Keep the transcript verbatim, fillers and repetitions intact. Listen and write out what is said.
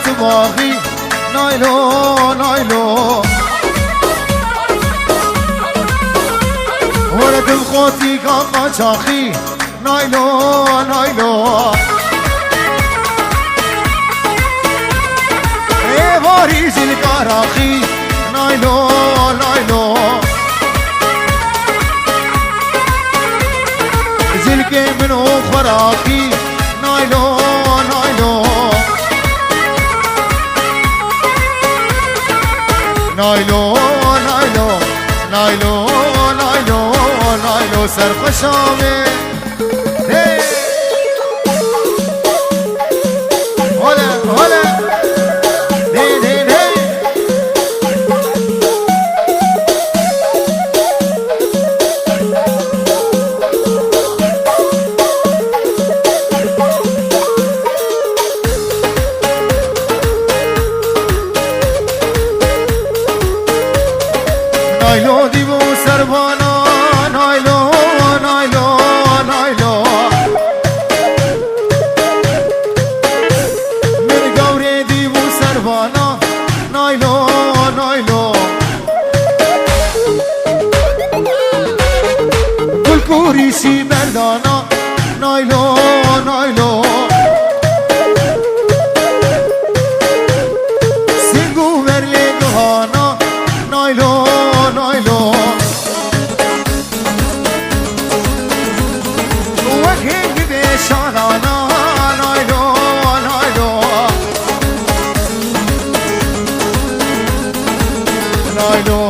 Tibaxî, naylo, naylo. Were dim xotî gama çaxî, naylo, naylo. Ê varî zilka raxî, naylo, naylo. Zilkê min û xwe raxî, naylo, naylo. Naylo, naylo, naylo, naylo, naylo, serxweşa me. Hey! Hole, hole. Hey, hey, hey. Naylo dîvo serbana, naylo, naylo, naylo. Min gawrê dîvo serbana, naylo, naylo. Gul kurîşî berdana, naylo, naylo. Sing û ver lê guhana, naylo, naylo. Wek hêngî vê şanana, naylo, naylo. Naylo.